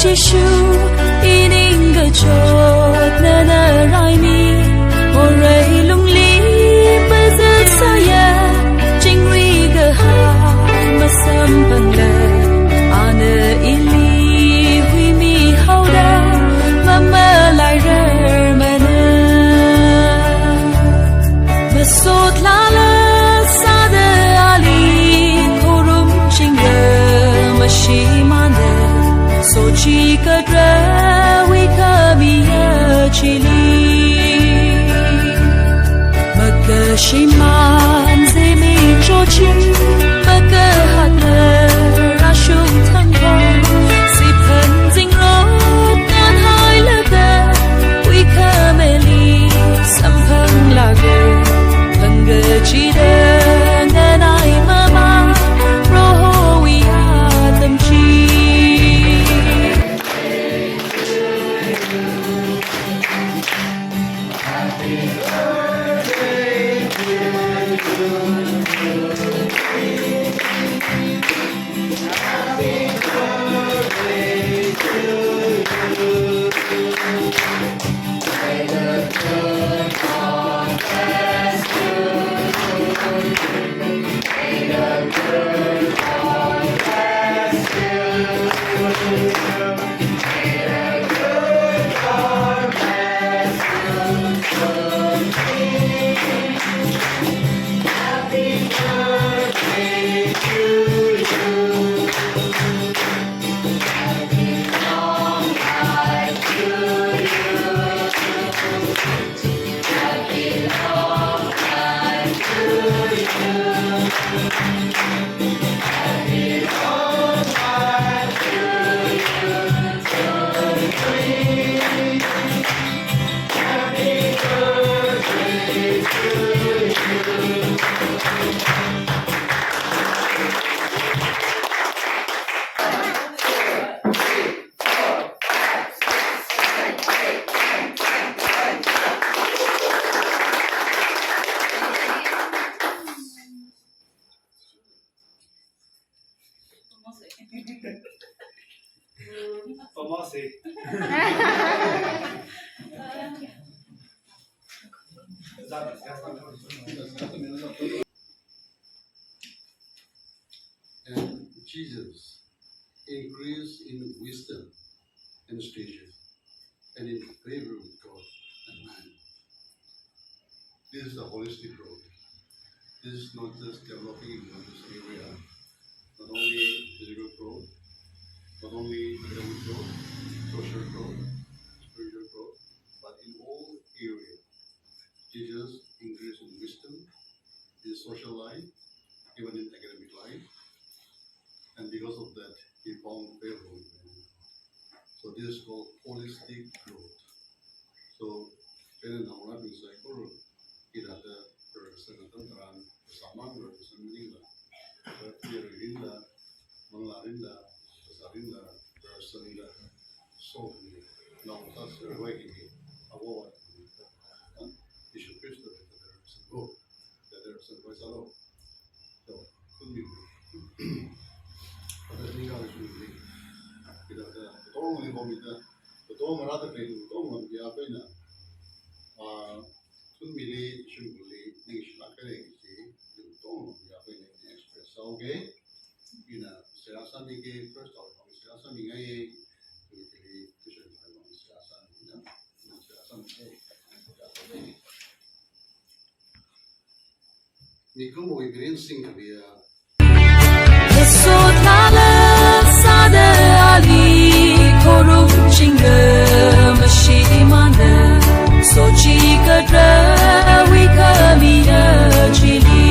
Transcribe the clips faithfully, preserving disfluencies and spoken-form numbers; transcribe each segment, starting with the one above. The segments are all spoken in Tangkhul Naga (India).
Jishu, ining kachot nana raimi, morei lungli pazat saya, chingri kahai masamphangla, ana ili huimihaoda, mamalairar mana. Masot lala sāda ali khorumchinga mashimānda, sochikatra huikhamiya chili. Makashimān zimicho chi, makahatna rashung thangkha, siphan zingrot nganhailaga, huikhamili samphanglaga, phangkachida nganai mama, Prohowui atam chi. And Jesus increased in wisdom and stature and in favor with God and man. This is a holistic growth. This is not just developing in one area, not only physical growth, not only economic growth, social growth, spiritual growth, but in all areas. Jesus increased in wisdom, in social life, even in academic life. And because of that, he found favor with many. So this is called holistic growth. So, chieina naongarābing saikora, hithāda represent atam tharan, sāmang represent maningla, khareorinla, manglārinla, phasārinla, represent la, so, naosāserwui hi, awo, Jishu Khrista represent ko, represent ko sālo. So, khunmi. Kata ni ka shimli. Hithāda, katongali homida, katonga rāda khalei, katonga ya kaina. Ah, khunmili, shimkhurli, ningshilāk khalei chi, katonga ya kaina express sāuge. Ina, seihā sāmige, first of all, seihā sāmingai, ina, seihā sāmige. Mikumowui mirin singkhavai. Kasot lala sāda ali khorumchinga mashimānda, sochikatra huikhamiya chili.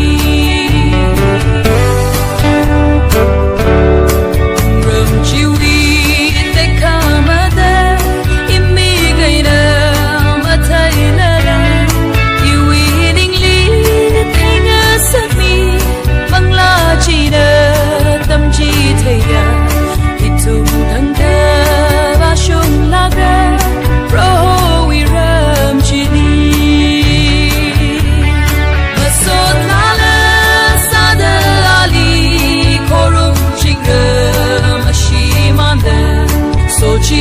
Ram chiwui tekhamatei, imik eina matheilala, iwui ningli theingasakmi, manglā china tamchitheiya, ithum thangkha vāshunglākra, Prohowui ram chili. Masot lala sāda ali khorumchinga mashimānda, sochi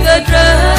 katra